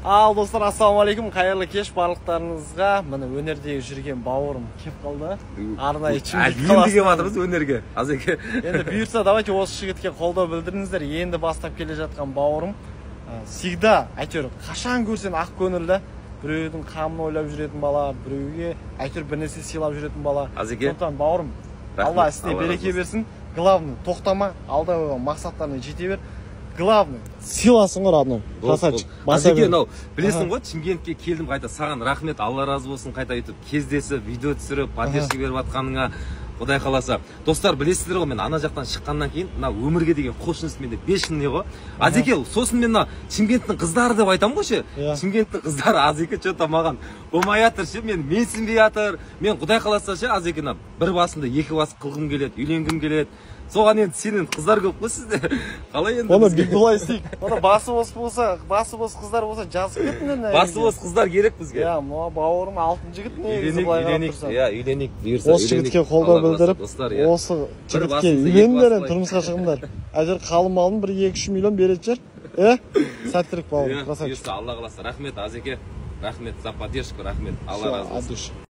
Ал, достар, ассалаумағалейкум, қайырлы кеш барлықтарыңызға. Міне, өнердегі жүрген бауырым келіп қалды арнайы Шымкент Енді қаласынан. Келіп жатырмыз өнерге, Азеке. Енді бұйыртса, давайте осы жігітке қолдау білдіріңіздер. Енді бастап келе жатқан бауырым. Всегда, әйтеуір, қашан көрсең, ақ көңілді, біреудің қамын ойлап жүретін бала, біреуге әйтеуір бір нәрсе сыйлап жүретін бала. Азеке. Сондықтан, бауырым, Рахмет, Алла ісіне Алла разы береке болсын. берсін. Главный, тоқтама, алда қойған мақсаттарына жете бер. Главный, сыйласың ғой, родной, красавчик, баса Азеке, бер. Мынау білесің ғой, Шымкентке келдім қайта. Саған рахмет, Алла разы болсын, қайта өйтіп кездесіп, видео түсіріп, поддержка беріп жатқаныңа. Құдай қаласа, достар, білесіздер ғой, мен ана жақтан шыққаннан кейін мына өмірге деген құлшыныс менде бешеный ғой, Азеке. Сосын мен мына Шымкенттің қыздары деп айтамын ғой ше. Иә. Шымкенттің қыздары, Азеке, че-то маған болмай жатыр ше, мен менсінбей жатыр. Мен, құдай қаласа ше, Азеке, мына бір басымды екі бас қылғым келеді, үйленгім келеді. Соған енді сенен, қыздар көп қой сізде, қалай енді Оны бізге? Былай істейік, оны басы бос болса, басы бос қыздар болса, жазып кетіңдер мына Басы жерге. бос қыздар керек бізге. Иә, мына бауырым алтын жігіт негізі, Үйленейік, былай қарап үйленейік. тұрсаң. Иә, үйленейік, бұйырса. Осы Үйленейік. жігітке қолдау Алла қаласа, білдіріп, достар, иә. осы Бір жігітке басымызды екі үйленіңдер енді, бас тұрмысқа шығыңдар. Әйтеуір қалың малын бір 2-3 миллион беретін шығар. Е, сәттілік, бауырым, Иә, красавчик. бұйырса, Алла қаласа. Рахмет, Азеке, рахмет за поддержку, рахмет, Алла Всё, разы от болсын. души.